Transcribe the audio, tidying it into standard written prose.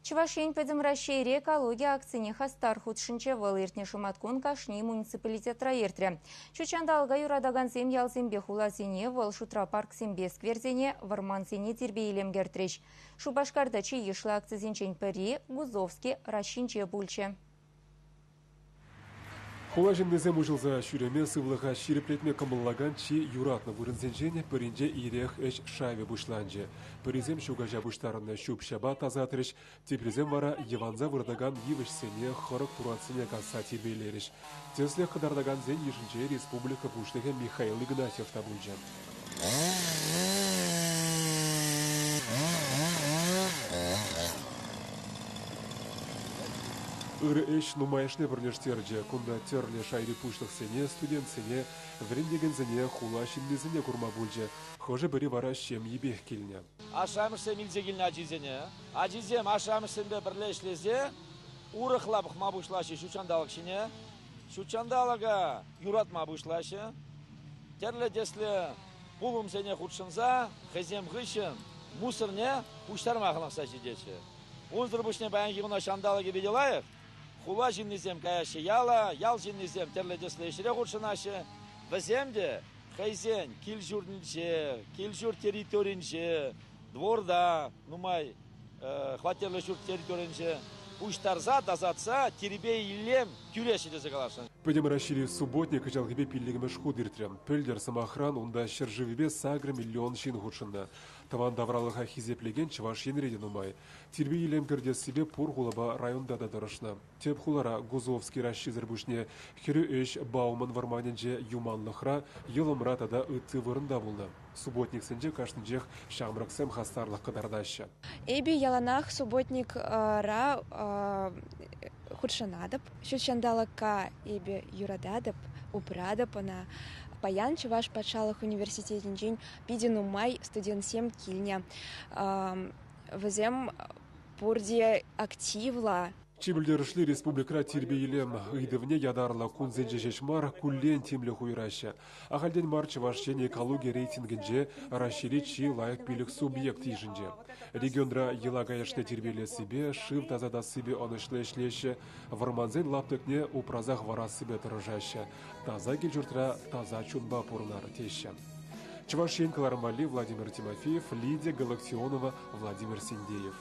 Чӑваш Ен Пӗтӗм Раҫҫейри экологи акцине хастар хутшӑнчӗ. Вӑл иртнӗ шӑматкун кашни муниципалитетра иртрӗ. Ҫутҫанталӑка юратакансем ялсемпе хуласене, вӑл шутра парксемпе скверсене, вӑрмансене тирпей-илем кӗртрӗҫ. Шупашкарта чи йышлӑ акцисенчен пӗри Гузовски ращинче пулчӗ. Хула ҫыннисем уҫӑлса ҫӳреме, сывлӑха ҫирӗплетме кӑмӑллакан чи юратнӑ вырӑнсенчен пӗринче ирех ӗҫ шавӗ пуҫланчӗ. Пӗрисем ҫу каҫа пуҫтарӑннӑ ҫӳп-ҫапа тасатрӗҫ, теприсем вара йӑванса выртакан йывӑҫсене, хӑрӑк туратсене касса тирпейлерӗҫ. Тӗслӗх кӑтартакансен йышӗнче республика Пуҫлӑхӗ Михаил Игнатьев та пулчӗ. Ырӑ ӗҫ нумайӑшне пӗрлештерчӗ. Кунта тӗрлӗ шайри пуҫлӑхсене, студентсене, вӗрентекенсене, хула ҫыннисене курма пулчӗ. Хӑшӗ-пӗри вара ҫемйипех килнӗ. Ашшӗ-амӑшсем илсе килнӗ ачисене. Ачисем ашшӗ-амӑшсемпе пӗрле ӗҫлесе урӑхла пӑхма пуҫлаҫҫӗ ҫут ҫанталӑк ҫине. Ҫут ҫанталӑка юратма пуҫлаҫҫӗ. Тӗрлӗ тӗслӗ пулӑмсене хутшӑнса хӑйсем хыҫҫӑн мусорне пуҫтарма хӑнӑхса ҫитеҫҫӗ. Унсӑр пуҫне паянхи куна ҫанталӑкӗ питӗ лайӑх. Хула ҫыннисем каяҫҫӗ яла, ял ҫыннисем тӗрлӗ тӗслӗ ӗҫре хутшӑнаҫҫӗ. Вӗсем те хӑйсен кил-ҫуртӗнче, кил-ҫурт территорийӗнче, дворта нумай хваттерлӗ ҫурт территорийӗнче пуҫтарса, тасатса тирпей-илем кӳреҫҫӗ тесе каласшӑн. Пӗтӗм Раҫҫейри субботник кӑҫалхипе пиллӗкмӗш хут иртрӗ. Пӗлтӗр, сӑмахран, унта ҫӗршывӗпе 8 миллион ҫын хутшӑннӑ. Тӑван тавралӑха хисеплекен Чӑваш Енре те нумай. Тирпей-илем кӗртессипе пур хулапа районта та тӑрӑшнӑ. Тӗп хулара Гузовский ращисӗр пуҫне хӗрӳ ӗҫ Бауман вӑрманӗнче, Юманлӑхра, Йӑлӑмра тата ытти вырӑнта пулнӑ. Субботниксенче кашнинчех ҫамрӑксем хастарлӑх кӑтартаҫҫӗ. Эпӗ яланах субботникра хутшӑнатӑп. Ҫут ҫанталӑка эпӗ юрататӑп, упратӑп ӑна. Паян Чӑваш патшалӑх университетӗнчен питӗ нумай студентсем килнӗ. Вӗсем пурте активлӑ. Чи пӗлтерӗшли республикӑра тирпей-илем ыйтӑвне ятарлӑ кунсенче ҫеҫ мар, куллен тимлӗх уйӑраҫҫӗ. Ахальтен мар Чӑваш Ен экологи рейтингӗнче Раҫҫейри чи лайӑх пилӗк субъект йышӗнче. Регионра йӑла каяшне тирпейлессипе, шыв тасатассипе ӑнӑҫлӑ ӗҫлеҫҫӗ, вӑрмансен лаптӑкне упраса хӑварассипе тӑрӑшаҫҫӗ. Таса кил-ҫуртра таса чунпа пурӑнар, теҫҫӗ. Чӑваш Ен кӑларӑм валли Владимир Тимофеев, Лидия Галактионова, Владимир Синдеев.